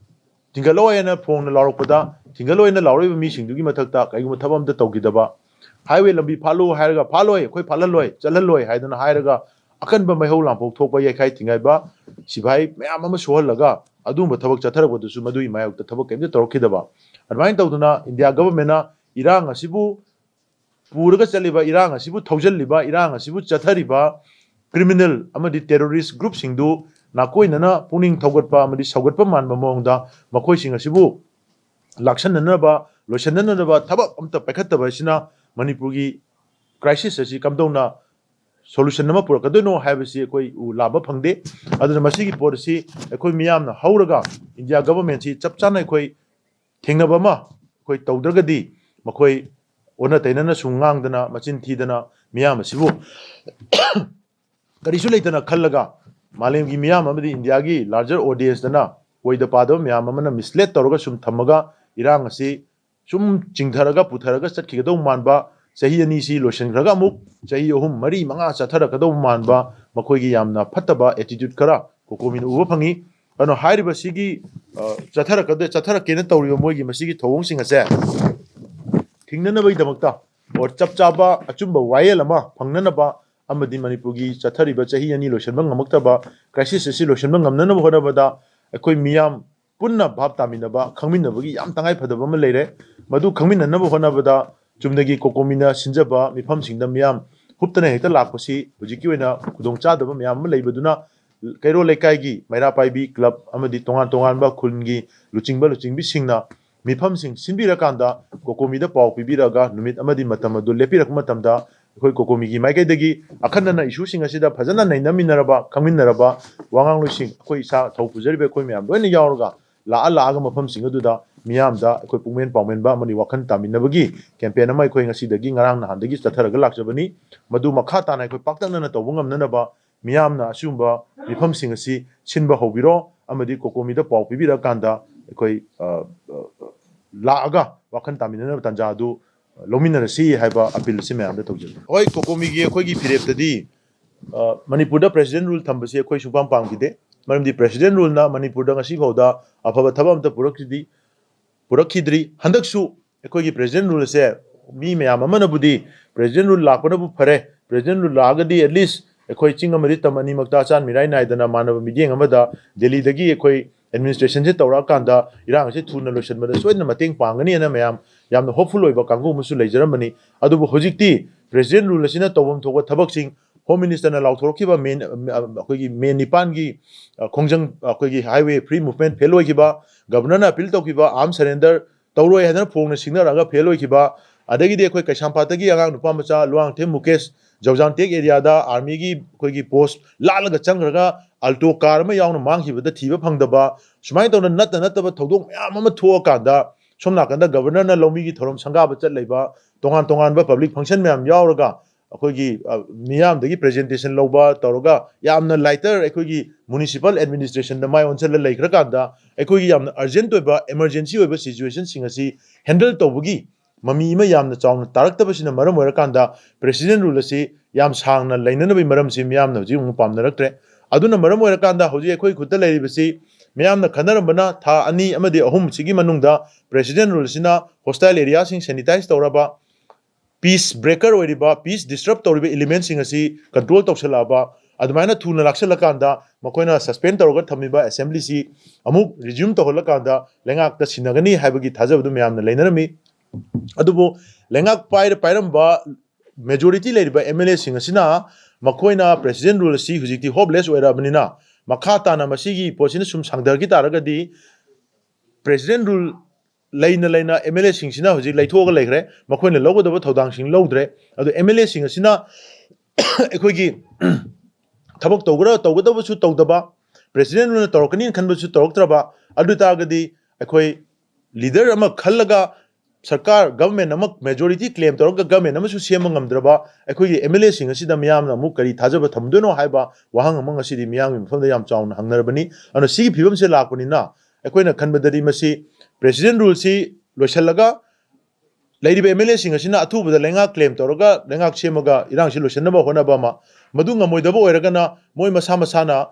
ꯊꯤꯡꯒꯠꯂꯣꯏ ꯍꯥꯏꯅ ꯐꯣꯡꯅ ꯂꯥꯎꯔꯛꯄꯗ, ꯊꯤꯡꯒꯠꯂꯣꯏꯅ ꯂꯥꯎꯔꯛꯏꯕ ꯃꯤꯁꯤꯡꯗꯨꯒꯤ ꯃꯊꯛꯇ ꯀꯔꯤꯒꯨꯝꯕ ꯊꯕꯛ ꯑꯝꯇ ꯇꯧꯈꯤꯗꯕ, ꯍꯥꯏꯋꯦ ꯂꯝꯕꯤ ꯐꯥꯠꯂꯨ ꯍꯥꯏꯔꯒ ꯐꯥꯠꯂꯣꯏ, ꯑꯩꯈꯣꯏ ꯐꯥꯠꯍꯜꯂꯣꯏ, ꯆꯠꯍꯜꯂꯣꯏ ꯍꯥꯏꯗꯅ ꯍꯥꯏꯔꯒ ꯑꯀꯟꯕ ꯃꯩꯍꯧ ꯂꯥꯡꯄꯣꯛ ꯊꯣꯛꯄ, ꯌꯩꯈꯥꯏ ꯊꯤꯡꯒꯥꯏꯕ, ꯁꯤꯐꯥꯏ ꯃꯌꯥꯝ ꯑꯃ ꯁꯣꯛꯍꯜꯂꯒ ꯑꯗꯨꯒꯨꯝꯕ ꯊꯕꯛ ꯆꯠꯊꯔꯛꯄꯗꯨꯁꯨ ꯃꯗꯨꯒꯤ ꯃꯥꯌꯣꯛꯇ ꯊꯕꯛ ꯀꯔꯤꯝꯇ ꯇꯧꯔꯛꯈꯤꯗꯕ꯫ ꯑꯗꯨꯃꯥꯏꯅ ꯇꯧꯗꯅ ꯏꯟꯗꯤꯌꯥ ꯒꯚꯔꯟꯃꯦꯟꯅ ꯏꯔꯥꯡ ꯑꯁꯤꯕꯨ ꯄꯨꯔꯒ ꯆꯠꯂꯤꯕ, ꯏꯔꯥꯡ ꯑꯁꯤꯕꯨ ꯊꯧꯖꯤꯜꯂꯤꯕ, ꯏꯔꯥꯡ ꯑꯁꯤꯕꯨ ꯆꯠꯊꯔꯤꯕ ꯀ꯭ꯔꯤꯃꯤꯅꯦꯜ ꯑꯃꯗꯤ ꯇꯦꯔꯣꯔꯤꯁ ꯒ꯭ꯔꯨꯞꯁꯤꯡꯗꯨ ꯅꯥꯀꯣꯏꯅꯅ ꯄꯨꯛꯅꯤꯡ ꯊꯧꯒꯠꯄ ꯑꯃꯗꯤ ꯁꯧꯒꯠꯄ ꯃꯥꯟꯕ ꯃꯑꯣꯡꯗ ꯃꯈꯣꯏꯁꯤꯡ ꯑꯁꯤꯕꯨ ꯂꯥꯛꯁꯟꯅꯅꯕ, ꯂꯣꯏꯁꯤꯟꯅꯅꯕ ꯊꯕꯛ ꯑꯝꯇ ꯄꯥꯏꯈꯠꯇꯕ ꯑꯁꯤꯅ ꯃꯅꯤꯄꯨꯔꯒꯤ ꯀ꯭ꯔꯥꯏꯁꯤꯁ ꯑꯁꯤ ꯀꯝꯗꯧꯅ ꯁꯣꯂꯨꯁꯟ ꯑꯃ ꯄꯨꯔꯛꯀꯗꯣꯏꯅꯣ ꯍꯥꯏꯕꯁꯤ ꯑꯩꯈꯣꯏ ꯎ ꯂꯥꯝꯕ ꯐꯪꯗꯦ꯫ ꯑꯗꯨꯅ ꯃꯁꯤꯒꯤ ꯄꯣꯠ ꯑꯁꯤ ꯑꯩꯈꯣꯏ ꯃꯤꯌꯥꯝꯅ ꯍꯧꯔꯒ ꯏꯟꯗꯤꯌꯥ ꯒꯚꯔꯟꯃꯦꯟꯁꯤ ꯆꯞ ꯆꯥꯅ ꯑꯩꯈꯣꯏ ꯊꯦꯡꯅꯕ ꯑꯃ ꯑꯩꯈꯣꯏ ꯇꯧꯗ꯭ꯔꯒꯗꯤ ꯃꯈꯣꯏ ꯑꯣꯟꯅ ꯇꯩꯅꯅ ꯁꯨꯝ ꯉꯥꯡꯗꯅ ꯃꯆꯤꯟ ꯊꯤꯗꯅ ꯃꯤꯌꯥꯝ ꯑꯁꯤꯕꯨ ꯀꯔꯤꯁꯨ ꯂꯩꯇꯅ ꯈꯜꯂꯒ ꯃꯥꯂꯦꯝꯒꯤ ꯃꯤꯌꯥꯝ ꯑꯃꯗꯤ ꯏꯟꯗꯤꯌꯥꯒꯤ ꯂꯥꯔꯖꯔ ꯑꯣꯗꯤꯌꯦꯟꯁꯇꯅ ꯑꯣꯏꯗ ꯄꯥꯗꯕ ꯃꯌꯥꯝ ꯑꯃꯅ ꯃꯤꯁꯂꯦꯠ ꯇꯧꯔꯒ ꯁꯨꯝ ꯊꯝꯃꯒ ꯏꯔꯥꯡ ꯑꯁꯤ ꯁꯨꯝ ꯆꯤꯡꯊꯔꯒ ꯄꯨꯊꯔꯒ ꯆꯠꯈꯤꯒꯗꯧꯕ ꯃꯥꯟꯕ, ꯆꯍꯤ ꯑꯅꯤꯁꯤ ꯂꯣꯏꯁꯤꯟꯈ꯭ꯔꯒ ꯑꯃꯨꯛ ꯆꯍꯤ ꯑꯍꯨꯝ, ꯃꯔꯤ, ꯃꯉꯥ ꯆꯠꯊꯔꯛꯀꯗꯧꯕ ꯃꯥꯟꯕ ꯃꯈꯣꯏꯒꯤ ꯌꯥꯝꯅ ꯐꯠꯇꯕ ꯑꯦꯇꯤꯇ꯭ꯌꯨꯠ ꯈꯔ ꯀꯣꯀꯣꯃꯤꯅ ꯎꯕ ꯐꯪꯉꯤ꯫ ꯑꯗꯨꯅ ꯍꯥꯏꯔꯤꯕꯁꯤꯒꯤ, ꯑ, ꯆꯠꯊꯔꯛꯀꯗ-, ꯆꯠꯊꯔꯛꯀꯦꯅ ꯇꯧꯔꯤꯕ ꯃꯣꯏꯒꯤ ꯃꯁꯤꯒꯤ ꯊꯧꯑꯣꯡꯁꯤꯡ ꯑꯁꯦ ꯊꯤꯡꯅꯅꯕꯒꯤꯗꯃꯛꯇ, or ꯆꯞ ꯆꯥꯕ ꯑꯆꯨꯝꯕ ꯋꯥꯌꯦꯜ ꯑꯃ ꯐꯪꯅꯅꯕ ꯑꯃꯗꯤ ꯃꯅꯤꯄꯨꯔꯒꯤ ꯆꯠꯊꯔꯤꯕ ꯆꯍꯤ ꯑꯅꯤ ꯂꯣꯏꯁꯤꯟꯕ ꯉꯝꯃꯛꯇꯕ crisis ꯑꯁꯤ ꯂꯣꯏꯁꯤꯟꯕ ꯉꯝꯅꯅꯕ ꯍꯣꯠꯅꯕꯗ ꯑꯩꯈꯣꯏ ꯃꯤꯌꯥꯝ ꯄꯨꯟꯅ ꯚꯥꯞ ꯇꯥꯃꯤꯟꯅꯕ, ꯈꯪꯃꯤꯟꯅꯕꯒꯤ ꯌꯥꯝ ꯇꯉꯥꯏ ꯐꯗꯕ ꯑꯃ ꯂꯩꯔꯦ꯫ ꯃꯗꯨ ꯈꯪꯃꯤꯟꯅꯅꯕ ꯍꯣꯠꯅꯕꯗ ꯆꯨꯝꯅꯒꯤ ꯀꯣꯀꯣꯃꯤꯅ ꯁꯤꯟꯖꯕ ꯃꯤꯐꯝꯁꯤꯡꯗ ꯃꯤꯌꯥꯝ ꯍꯨꯞꯇꯅ ꯍꯦꯛꯇ ꯂꯥꯛꯄꯁꯤ ꯍꯧꯖꯤꯛꯀꯤ ꯑꯣꯏꯅ ꯈꯨꯗꯣꯡꯆꯥꯗꯕ ꯃꯌꯥꯝ ꯑꯃ ꯂꯩꯕꯗꯨꯅ, ꯀꯩꯔꯣꯜ ꯂꯩꯀꯥꯏꯒꯤ ꯃꯩꯔꯥ ꯄꯥꯏꯕꯤ club ꯑꯃꯗꯤ ꯇꯣꯉꯥꯟ ꯇꯣꯉꯥꯟꯕ ꯈꯨꯟꯒꯤ ꯂꯨꯆꯤꯡꯕ ꯂꯨꯆꯤꯡꯕꯤꯁꯤꯡꯅ ꯃꯤꯐꯝꯁꯤꯡ ꯁꯤꯟꯕꯤꯔꯀꯥꯟꯗ ꯀꯣꯀꯣꯃꯤꯗ ꯄꯥꯎ ꯄꯤꯕꯤꯔꯛꯑꯒ ꯅꯨꯃꯤꯠ ꯑꯃꯗꯤ ꯃꯇꯝ ꯑꯗꯨ ꯂꯦꯞꯄꯤꯔꯛꯄ ꯃꯇꯝꯗ ꯑꯩꯈꯣꯏ ꯀꯣꯀꯣꯃꯤꯒꯤ ꯃꯥꯏꯀꯩꯗꯒꯤ ꯑꯈꯟꯅꯅ ꯏꯁꯨꯁꯤꯡ ꯑꯁꯤꯗ ꯐꯖꯅ ꯅꯩꯅꯃꯤꯟꯅꯔꯕ, ꯈꯪꯃꯤꯟꯅꯔꯕ ꯋꯥꯉꯥꯡꯂꯣꯏꯁꯤꯡ, ꯑꯩꯈꯣꯏ ꯏꯁꯥ ꯊꯧ ꯄꯨꯖꯔꯤꯕ ꯑꯩꯈꯣꯏ ꯃꯌꯥꯝ ꯂꯣꯏꯅ ꯌꯥꯎꯔꯒ ꯂꯥꯛꯑ ꯂꯥꯛꯑꯒ ꯃꯐꯝꯁꯤꯡ ꯑꯗꯨꯗ ꯃꯤꯌꯥꯝꯗ ꯑꯩꯈꯣꯏ ꯄꯨꯛꯃꯦꯟ ꯄꯥꯎꯃꯦꯟꯕ ꯑꯃꯗꯤ ꯋꯥꯈꯜ ꯇꯥꯃꯤꯟꯅꯕꯒꯤ campaign ꯑꯃ ꯑꯩꯈꯣꯏ ꯉꯁꯤꯗꯒꯤ, ꯉꯔꯥꯡ ꯅꯍꯥꯟꯗꯒꯤ ꯆꯠꯊꯔꯒ ꯂꯥꯛꯆꯕꯅꯤ꯫ ꯃꯗꯨ ꯃꯈꯥ ꯇꯥꯅ ꯑꯩꯈꯣꯏ ꯄꯥꯛꯇꯛꯅꯅ ꯇꯧꯕ ꯉꯝꯅꯅꯕ ꯃꯤꯌꯥꯝꯅ ꯑꯁꯤꯒꯨꯝꯕ ꯃꯤꯐꯝꯁꯤꯡ ꯑꯁꯤ ꯁꯤꯟꯕ ꯍꯧꯕꯤꯔꯣ ꯑꯃꯗꯤ ꯀꯣꯀꯣꯃꯤꯗ ꯄꯥꯎ ꯄꯤꯕꯤꯔꯛꯑꯀꯥꯟꯗ ꯑꯩꯈꯣꯏ, ꯑ, ꯑ, ꯂꯥꯛꯑꯒ ꯋꯥꯈꯜ ꯇꯥꯃꯤꯟꯅꯅꯕ ꯇꯥꯟꯖꯥ ꯑꯗꯨ ꯂꯧꯃꯤꯟꯅꯔꯁꯤ ꯍꯥꯏꯕ appeal ꯑꯁꯤ ꯃꯌꯥꯝꯗ ꯇꯧꯖꯔꯤ꯫ ꯍꯣꯏ, ꯀꯣꯀꯣꯃꯤꯒꯤ ꯑꯩꯈꯣꯏꯒꯤ ꯐꯤꯔꯦꯞꯇꯗꯤ, ꯑ, ꯃꯅꯤꯄꯨꯔꯗ president rule ꯊꯝꯕꯁꯤ ꯑꯩꯈꯣꯏ ꯁꯨꯡꯄꯥꯝ ꯄꯥꯝꯈꯤꯗꯦ꯫ ꯃꯔꯝꯗꯤ president ruleꯅ ꯃꯅꯤꯄꯨꯔꯗ ꯉꯁꯤ ꯐꯥꯎꯗ ꯑꯐꯕ ꯊꯕꯛ ꯑꯝꯇ ꯄꯨꯔꯛꯈꯤꯗꯤ-, ꯄꯨꯔꯛꯈꯤꯗ꯭ꯔꯤ꯫ ꯍꯟꯗꯛꯁꯨ ꯑꯩꯈꯣꯏꯒꯤ president rule ꯑꯁꯦ ꯃꯤ ꯃꯌꯥꯝ ꯑꯃꯅꯕꯨꯗꯤ president rule ꯂꯥꯛꯄꯅꯕꯨ ꯐꯔꯦ, president rule ꯂꯥꯛꯑꯒꯗꯤ at least ꯑꯩꯈꯣꯏ ꯆꯤꯡ ꯑꯃꯗꯤ ꯇꯝ ꯑꯅꯤꯃꯛꯇ ꯑꯆꯥꯟ ꯃꯤꯔꯥꯏ ꯅꯥꯏꯗꯅ ꯃꯥꯟꯅꯕ ꯃꯤꯠꯌꯦꯡ ꯑꯃꯗ ꯗꯦꯜꯂꯤꯗꯒꯤ ꯑꯩꯈꯣꯏ administrationꯁꯦ ꯇꯧꯔꯛꯑꯀꯥꯟꯗ ꯏꯔꯥꯡ ꯑꯁꯤ ꯊꯨꯅ ꯂꯣꯏꯁꯤꯟꯕꯗ ꯁꯣꯏꯗꯅ ꯃꯇꯦꯡ ꯄꯥꯡꯒꯅꯤ ꯍꯥꯏꯅ ꯃꯌꯥꯝ ꯌꯥꯝꯅ hopeful ꯑꯣꯏꯕ ꯀꯥꯡꯕꯨ ꯑꯃꯁꯨ ꯂꯩꯖꯔꯝꯕꯅꯤ꯫ ꯑꯗꯨꯕꯨ ꯍꯧꯖꯤꯛꯇꯤ president rule ꯑꯁꯤꯅ ꯇꯧꯐꯝ ꯊꯣꯛꯄ ꯊꯕꯛꯁꯤꯡ, Home Ministerꯅ ꯂꯥꯎꯊꯣꯔꯛꯈꯤꯕ ꯃꯦ, ꯑꯩꯈꯣꯏꯒꯤ ꯃꯦ ꯅꯤꯄꯥꯟꯒꯤ, ꯑ, ꯈꯣꯡꯖꯪ, ꯑꯩꯈꯣꯏꯒꯤ highway free movement ꯐꯦꯜ ꯑꯣꯏꯈꯤꯕ, Governorꯅ appeal ꯇꯧꯈꯤꯕ arm surrender ꯇꯧꯔꯣꯏ ꯍꯥꯏꯗꯅ ꯐꯣꯡꯅ ꯁꯤꯡꯅꯔꯛꯑꯒ ꯐꯦꯜ ꯑꯣꯏꯈꯤꯕ, ꯑꯗꯒꯤꯗꯤ ꯑꯩꯈꯣꯏ ꯀꯩꯁꯥꯝꯄꯥꯠꯇꯒꯤ ꯑꯉꯥꯡ ꯅꯨꯄꯥ ꯃꯆꯥ ꯂꯨꯋꯥꯡꯊꯦꯝ ꯃꯨꯀꯦꯁ ꯖꯧꯖꯥꯟꯇꯦꯛ areaꯗ armyꯒꯤ ꯑꯩꯈꯣꯏꯒꯤ post ꯂꯥꯜꯂꯒ ꯆꯪꯈ꯭ꯔꯒ Alto car ꯑꯃ ꯌꯥꯎꯅ ꯃꯥꯡꯈꯤꯕꯗ ꯊꯤꯕ ꯐꯪꯗꯕ, ꯁꯨꯃꯥꯏꯅ ꯇꯧꯅ ꯅꯠꯇ ꯅꯠꯇꯕ ꯊꯧꯗꯣꯛ ꯃꯌꯥꯝ ꯑꯃ ꯊꯣꯛꯑꯀꯥꯟꯗ ꯁꯣꯝ ꯅꯥꯀꯟꯗ Governorꯅ ꯂꯧꯃꯤꯒꯤ ꯊꯧꯔꯝ ꯁꯪꯒꯥꯕ ꯆꯠ ꯂꯩꯕ, ꯇꯣꯉꯥꯟ ꯇꯣꯉꯥꯟꯕ public function ꯃꯌꯥꯝ ꯌꯥꯎꯔꯒ ꯑꯩꯈꯣꯏꯒꯤ, ꯑ, ꯃꯤꯌꯥꯝꯗꯒꯤ presentation ꯂꯧꯕ ꯇꯧꯔꯒ ꯌꯥꯝꯅ lighter ꯑꯩꯈꯣꯏꯒꯤ municipal administrationꯗ ꯃꯥꯏ ꯑꯣꯟꯁꯤꯜꯂ ꯂꯩꯈ꯭ꯔꯀꯥꯟꯗ ꯑꯩꯈꯣꯏꯒꯤ ꯌꯥꯝꯅ urgent ꯑꯣꯏꯕ, emergency ꯑꯣꯏꯕ situationꯁꯤꯡ ꯑꯁꯤ handle ꯇꯧꯕꯒꯤ ꯃꯃꯤ ꯑꯃ ꯌꯥꯝꯅ ꯆꯥꯎꯅ ꯇꯥꯔꯛꯇꯕꯁꯤꯅ ꯃꯔꯝ ꯑꯣꯏꯔꯀꯥꯟꯗ president rule ꯑꯁꯤ ꯌꯥꯝ ꯁꯥꯡꯅ ꯂꯩꯅꯅꯕꯒꯤ ꯃꯔꯝꯁꯤ ꯃꯤꯌꯥꯝꯅ ꯍꯧꯖꯤꯛ ꯑꯃꯨꯛ ꯄꯥꯝꯅꯔꯛꯇ꯭ꯔꯦ꯫ ꯑꯗꯨꯅ ꯃꯔꯝ ꯑꯣꯏꯔꯀꯥꯟꯗ ꯍꯧꯖꯤꯛ ꯑꯩꯈꯣꯏ ꯈꯨꯠꯇ ꯂꯩꯔꯤꯕꯁꯤ, ꯃꯤꯌꯥꯝꯅ ꯈꯟꯅꯔꯝꯕꯅ ꯊꯥ ꯑꯅꯤ ꯑꯃꯗꯤ ꯑꯍꯨꯝꯁꯤꯒꯤ ꯃꯅꯨꯡꯗ president ruleꯁꯤꯅ hostile areaꯁꯤꯡ sanitize ꯇꯧꯔꯕ, peace breaker ꯑꯣꯏꯔꯤꯕ, peace disturb ꯇꯧꯔꯤꯕ elementꯁꯤꯡ ꯑꯁꯤ control ꯇꯧꯁꯜꯂꯛꯑꯕ, ꯑꯗꯨꯃꯥꯏꯅ ꯊꯨꯅ ꯂꯥꯛꯁꯜꯂꯀꯥꯟꯗ ꯃꯈꯣꯏꯅ suspend ꯇꯧꯔꯒ ꯊꯝꯃꯤꯕ assemblyꯁꯤ ꯑꯃꯨꯛ resume ꯇꯧꯍꯜꯂꯀꯥꯟꯗ ꯂꯩꯉꯥꯛꯇ ꯁꯤꯟꯅꯒꯅꯤ ꯍꯥꯏꯕꯒꯤ ꯊꯥꯖꯕꯗꯨ ꯃꯌꯥꯝꯅ ꯂꯩꯅꯔꯝꯃꯤ꯫ ꯑꯗꯨꯕꯨ ꯂꯩꯉꯥꯛ ꯄꯥꯏꯔ-, ꯄꯥꯏꯔꯝꯕ majority ꯂꯩꯔꯤꯕ MLAꯁꯤꯡ ꯑꯁꯤꯅ ꯃꯈꯣꯏꯅ president rule ꯑꯁꯤ ꯍꯧꯖꯤꯛꯇꯤ hopeless ꯑꯣꯏꯔꯛꯑꯕꯅꯤꯅ, ꯃꯈꯥ ꯇꯥꯅ ꯃꯁꯤꯒꯤ ꯄꯣꯠꯁꯤꯅ ꯁꯨꯝ ꯁꯥꯡꯊꯈꯤ ꯇꯥꯔꯒꯗꯤ, president rule ꯂꯩꯅ ꯂꯩꯅ MLAꯁꯤꯡꯁꯤꯅ ꯍꯧꯖꯤꯛ ꯂꯩꯊꯣꯛꯑꯒ ꯂꯩꯈ꯭ꯔꯦ, ꯃꯈꯣꯏꯅ ꯂꯧꯒꯗꯕ ꯊꯧꯗꯥꯡꯁꯤꯡ ꯂꯧꯗ꯭ꯔꯦ꯫ ꯑꯗꯣ MLAꯁꯤꯡ ꯑꯁꯤꯅ ꯑꯩꯈꯣꯏꯒꯤ ꯊꯕꯛ ꯇꯧꯒꯗ-, ꯇꯧꯒꯗꯕꯁꯨ ꯇꯧꯗꯕ, president ruleꯅ ꯇꯧꯔꯛꯀꯅꯤꯅ ꯈꯟꯕꯁꯨ ꯇꯧꯔꯛꯇ꯭ꯔꯕ, ꯑꯗꯨ ꯑꯣꯏ ꯇꯥꯔꯒꯗꯤ ꯑꯩꯈꯣꯏ leader ꯑꯃ ꯈꯜꯂꯒ ꯁꯔꯀꯥꯔ, government ꯑꯃ majority claim ꯇꯧꯔꯒ government ꯑꯃꯁꯨ ꯁꯦꯝꯕ ꯉꯝꯗ꯭ꯔꯕ ꯑꯩꯈꯣꯏꯒꯤ MLAꯁꯤꯡ ꯑꯁꯤꯗ ꯃꯤꯌꯥꯝꯅ ꯑꯃꯨꯛ ꯀꯔꯤ ꯊꯥꯖꯕ ꯊꯝꯗꯣꯏꯅꯣ ꯍꯥꯏꯕ ꯋꯥꯍꯪ ꯑꯃ ꯉꯁꯤꯗꯤ ꯃꯤꯌꯥꯝꯒꯤ ꯃꯐꯝꯗ ꯌꯥꯝ ꯆꯥꯎꯅ ꯍꯪꯅꯔꯕꯅꯤ꯫ ꯑꯗꯨꯅ ꯁꯤꯒꯤ ꯐꯤꯕꯝꯁꯦ ꯂꯥꯛꯄꯅꯤꯅ ꯑꯩꯈꯣꯏꯅ ꯈꯟꯕꯗꯗꯤ ꯃꯁꯤ president ruleꯁꯤ ꯂꯣꯏꯁꯤꯜꯂꯒ ꯂꯩꯔꯤꯕ MLAꯁꯤꯡ ꯑꯁꯤꯅ ꯑꯊꯨꯕꯗ ꯂꯩꯉꯥꯛ claim ꯇꯧꯔꯒ ꯂꯩꯉꯥꯛ ꯁꯦꯝꯃꯒ ꯏꯔꯥꯡꯁꯤ ꯂꯣꯏꯁꯤꯟꯅꯕ ꯍꯣꯠꯅꯕ ꯑꯃ, ꯃꯗꯨ ꯉꯝꯃꯣꯏꯗꯕ ꯑꯣꯏꯔꯒꯅ ꯃꯣꯏ ꯃꯁꯥ ꯃꯁꯥꯅ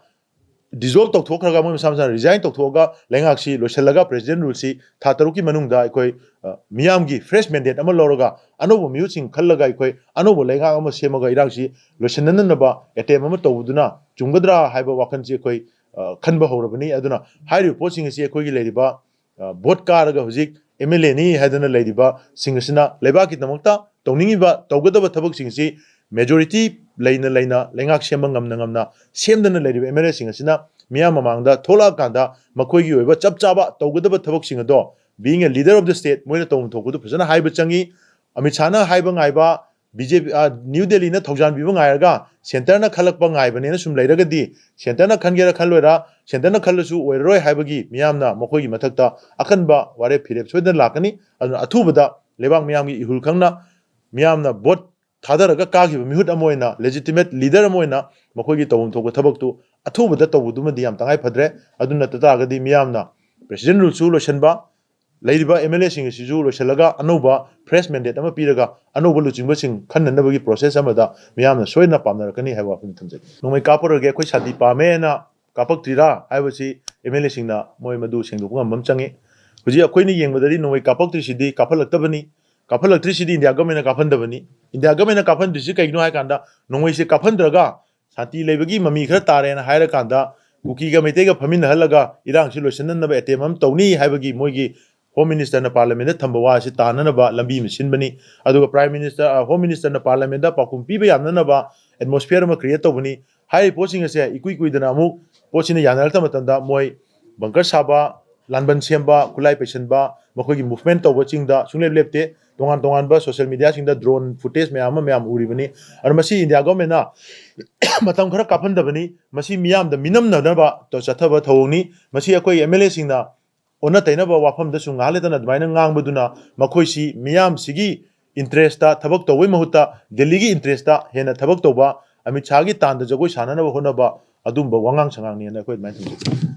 dissolve ꯇꯧꯊꯣꯛꯈ꯭ꯔꯒ, ꯃꯣꯏ ꯃꯁꯥ ꯃꯁꯥꯅ resign ꯇꯧꯊꯣꯛꯑꯒ ꯂꯩꯉꯥꯛꯁꯤ ꯂꯣꯏꯁꯤꯜꯂꯒ president ruleꯁꯤ ꯊꯥ ꯇꯔꯨꯛꯀꯤ ꯃꯅꯨꯡꯗ ꯑꯩꯈꯣꯏ, ꯑ, ꯃꯤꯌꯥꯝꯒꯤ fresh mandate ꯑꯃ ꯂꯧꯔꯒ ꯑꯅꯧꯕ ꯃꯤꯍꯨꯠꯁꯤꯡ ꯈꯜꯂꯒ ꯑꯩꯈꯣꯏ ꯑꯅꯧꯕ ꯂꯩꯉꯥꯛ ꯑꯃ ꯁꯦꯝꯃꯒ ꯏꯔꯥꯡꯁꯤ ꯂꯣꯏꯁꯤꯟꯅꯅꯕ attempt ꯑꯃ ꯇꯧꯕꯗꯨꯅ ꯆꯨꯝꯒꯗ꯭ꯔꯥ ꯍꯥꯏꯕ ꯋꯥꯈꯜꯁꯤ ꯑꯩꯈꯣꯏ, ꯑ, ꯈꯟꯕ ꯍꯧꯔꯕꯅꯤ꯫ ꯑꯗꯨꯅ ꯍꯥꯏꯔꯤꯕ ꯄꯣꯠꯁꯤꯡ ꯑꯁꯤ ꯑꯩꯈꯣꯏꯒꯤ ꯂꯩꯔꯤꯕ, ꯑ, vote ꯀꯥꯔꯒ ꯍꯧꯖꯤꯛ MLAꯅꯤ ꯍꯥꯏꯗꯅ ꯂꯩꯔꯤꯕꯁꯤꯡ ꯑꯁꯤꯅ ꯂꯩꯕꯥꯛꯀꯤꯗꯃꯛꯇ ꯇꯧꯅꯤꯡꯉꯤꯕ, ꯇꯧꯒꯗꯕ ꯊꯕꯛꯁꯤꯡ ꯑꯁꯤ majority ꯂꯩꯅ ꯂꯩꯅ, ꯂꯩꯉꯥꯛ ꯁꯦꯝꯕ ꯉꯝꯅ ꯉꯝꯅ ꯁꯦꯝꯗꯅ ꯂꯩꯔꯤꯕ MLAꯁꯤꯡ ꯑꯁꯤꯅ ꯃꯤꯌꯥꯝ ꯃꯃꯥꯡꯗ ꯊꯣꯛꯂꯛꯑꯀꯥꯟꯗ ꯃꯈꯣꯏꯒꯤ ꯑꯣꯏꯕ ꯆꯞ ꯆꯥꯕ ꯇꯧꯒꯗꯕ ꯊꯕꯛꯁꯤꯡ ꯑꯗꯣ, being a leader of the state, ꯃꯣꯏꯅ ꯇꯧꯐꯝ ꯊꯣꯛꯄꯗꯨ ꯐꯖꯅ ꯍꯥꯏꯕ ꯆꯪꯉꯤ꯫ ꯑꯃꯤꯠ ꯁꯥꯍꯅ ꯍꯥꯏꯕ ꯉꯥꯏꯕ, BJP, ꯑ, New Delhiꯅ ꯊꯧꯖꯥꯟꯕꯤꯕ ꯉꯥꯏꯔꯒ centreꯅ ꯈꯜꯂꯛꯄ ꯉꯥꯏꯕꯅꯦꯅ ꯁꯨꯝ ꯂꯩꯔꯒꯗꯤ, centreꯅ ꯈꯟꯒꯦꯔꯥ ꯈꯜꯂꯣꯏꯔꯥ, centreꯅ ꯈꯜꯂꯁꯨ ꯑꯣꯏꯔꯔꯣꯏ ꯍꯥꯏꯕꯒꯤ ꯃꯤꯌꯥꯝꯅ ꯃꯈꯣꯏꯒꯤ ꯃꯊꯛꯇ ꯑꯀꯟꯕ ꯋꯥꯔꯦꯞ ꯐꯤꯔꯦꯞ ꯁꯣꯏꯗꯅ ꯂꯥꯛꯀꯅꯤ꯫ ꯑꯗꯨꯅ ꯑꯊꯨꯕꯗ ꯂꯩꯕꯥꯛ ꯃꯤꯌꯥꯝꯒꯤ ꯏꯍꯨꯜ ꯈꯪꯅ ꯃꯤꯌꯥꯝꯅ vote ꯊꯥꯗꯔꯒ ꯀꯥꯈꯤꯕ ꯃꯤꯍꯨꯠ ꯑꯃ ꯑꯣꯏꯅ, legitimate leader ꯑꯃ ꯑꯣꯏꯅ ꯃꯈꯣꯏꯒꯤ ꯇꯧꯐꯝ ꯊꯣꯛꯄ ꯊꯕꯛꯇꯨ ꯑꯊꯨꯕꯗ ꯇꯧꯕꯗꯨꯃꯗꯤ ꯌꯥꯝ ꯇꯉꯥꯏ ꯐꯗ꯭ꯔꯦ꯫ ꯑꯗꯨ ꯅꯠꯇ ꯇꯥꯔꯒꯗꯤ ꯃꯤꯌꯥꯝꯅ president ruleꯁꯨ ꯂꯣꯏꯁꯤꯟꯕ, ꯂꯩꯔꯤꯕ ꯑꯦꯝ ꯑꯦꯜ ꯑꯦꯁꯤꯡ ꯑꯁꯤꯁꯨ ꯂꯣꯏꯁꯤꯜꯂꯒ ꯑꯅꯧꯕ fresh mandate ꯑꯃ ꯄꯤꯔꯒ ꯑꯅꯧꯕ ꯂꯨꯆꯤꯡꯕꯁꯤꯡ ꯈꯟꯅꯅꯕꯒꯤ process ꯑꯃꯗ ꯃꯤꯌꯥꯝꯅ ꯁꯣꯏꯗꯅ ꯄꯥꯝꯅꯔꯛꯀꯅꯤ ꯍꯥꯏꯕ ꯋꯥꯐꯝ ꯊꯝꯖꯒꯦ꯫ ꯅꯣꯡꯃꯩ ꯀꯥꯞꯄꯔꯣꯏꯒꯦ, ꯑꯩꯈꯣꯏ ꯁꯥꯟꯇꯤ ꯄꯥꯝꯃꯦꯅ ꯀꯥꯞꯄꯛꯇ꯭ꯔꯤꯔꯥ ꯍꯥꯏꯕꯁꯤ ꯑꯦꯝ ꯑꯦꯜ ꯑꯦꯁꯤꯡꯅ ꯃꯣꯏ ꯃꯗꯨ ꯁꯦꯡꯗꯣꯛꯄ ꯉꯝꯕ ꯑꯃ ꯆꯪꯉꯤ꯫ ꯍꯧꯖꯤꯛ ꯑꯩꯈꯣꯏꯅ ꯌꯦꯡꯕꯗꯗꯤ ꯅꯣꯡꯃꯩ ꯀꯥꯞꯄꯛꯇ꯭ꯔꯤꯁꯤꯗꯤ, ꯀꯥꯞꯍꯜꯂꯛꯇꯕꯅꯤ꯫ ꯀꯥꯞꯍꯜꯂꯛꯇ꯭ꯔꯤꯁꯤꯗꯤ ꯏꯟꯗꯤꯌꯥ ꯒꯚꯔꯟꯃꯦꯟꯅ ꯀꯥꯞꯍꯟꯗꯕꯅꯤ꯫ ꯏꯟꯗꯤꯌꯥ ꯒꯚꯔꯟꯃꯦꯟꯅ ꯀꯥꯞꯍꯟꯗ꯭ꯔꯤꯁꯤ ꯀꯩꯒꯤꯅꯣ ꯍꯥꯏ ꯀꯥꯟꯗ, ꯅꯣꯡꯃꯩꯁꯦ ꯀꯥꯞꯍꯟꯗ꯭ꯔꯒ ꯁꯥꯟꯇꯤ ꯂꯩꯕꯒꯤ ꯃꯃꯤ ꯈꯔ ꯇꯥꯔꯦꯅ ꯍꯥꯏꯔꯀꯥꯟꯗ ꯀꯨꯀꯤꯒ ꯃꯩꯇꯩꯒ ꯐꯝꯃꯤꯟꯅꯍꯜꯂꯒ ꯏꯔꯥꯡꯁꯤ ꯂꯣꯏꯁꯤꯟꯅꯅꯕ attempt ꯑꯃ ꯇꯧꯅꯤ ꯍꯥꯏꯕꯒꯤ ꯃꯣꯏꯒꯤ Home Ministerꯅ Parliamentꯇ ꯊꯝꯕ ꯋꯥ ꯑꯁꯤ ꯇꯥꯅꯅꯕ ꯂꯝꯕꯤ ꯑꯃ ꯁꯤꯟꯕꯅꯤ꯫ ꯑꯗꯨꯒ Prime Minister, ꯑ, Home Ministerꯅ Parliamentꯇ ꯄꯥꯎꯈꯨꯝ ꯄꯤꯕ ꯌꯥꯅꯅꯕ atmosphere ꯑꯃ create ꯇꯧꯕꯅꯤ꯫ ꯍꯥꯏꯔꯤꯕ ꯄꯣꯠꯁꯤꯡ ꯑꯁꯦ ꯏꯀꯨꯏ ꯀꯨꯏꯗꯅ ꯑꯃꯨꯛ ꯄꯣꯠꯁꯤꯅ ꯌꯥꯅꯔꯛꯇꯕ ꯃꯇꯝꯗ ꯃꯣꯏ bunker ꯁꯥꯕ, ꯂꯥꯟꯕꯟ ꯁꯦꯝꯕ, ꯈꯨꯠꯂꯥꯏ ꯄꯩꯁꯟꯕ, ꯃꯈꯣꯏꯒꯤ movement ꯇꯧꯕꯁꯤꯡꯗ ꯁꯨꯡꯂꯦꯞ ꯂꯦꯞꯇꯦ꯫ ꯇꯣꯉꯥꯟ ꯇꯣꯉꯥꯟꯕ social mediaꯁꯤꯡꯗ drone footage ꯃꯌꯥꯝ ꯑꯃ ꯃꯌꯥꯝ ꯎꯔꯤꯕꯅꯤ꯫ ꯑꯗꯨꯅ ꯃꯁꯤ ꯏꯟꯗꯤꯌꯥ ꯒꯚꯔꯟꯃꯦꯟꯅ ꯃꯇꯝ ꯈꯔ ꯀꯥꯞꯍꯟꯗꯕꯅꯤ꯫ ꯃꯁꯤ ꯃꯤꯌꯥꯝꯗ ꯃꯤꯅꯝꯅꯅꯕ ꯆꯠꯊꯕ ꯊꯧꯑꯣꯡꯅꯤ꯫ ꯃꯁꯤ ꯑꯩꯈꯣꯏ ꯑꯦꯝ ꯑꯦꯜ ꯑꯦꯁꯤꯡꯅ ꯑꯣꯟꯅ ꯇꯩꯅꯕ ꯋꯥꯐꯝꯗꯁꯨ ꯉꯥꯏꯍꯥꯛ ꯂꯩꯇꯅ ꯑꯗꯨꯃꯥꯏꯅ ꯉꯥꯡꯕꯗꯨꯅ ꯃꯈꯣꯏꯁꯤ ꯃꯤꯌꯥꯝꯁꯤꯒꯤ interestꯇ ꯊꯕꯛ ꯇꯧꯕꯩ ꯃꯍꯨꯠꯇ ꯗꯦꯜꯂꯤꯒꯤ interestꯇ ꯍꯦꯟꯅ ꯊꯕꯛ ꯇꯧꯕ, ꯑꯃꯤꯠ ꯁꯥꯍꯒꯤ ꯇꯥꯟꯗ ꯖꯒꯣꯏ ꯁꯥꯅꯅꯕ ꯍꯣꯠꯅꯕ, ꯑꯗꯨꯝꯕ ꯋꯥꯉꯥꯡ ꯁꯉꯥꯡꯅꯦꯅ ꯑꯩꯈꯣꯏ ꯑꯗꯨꯃꯥꯏꯅ ꯊꯝꯖꯒꯦ꯫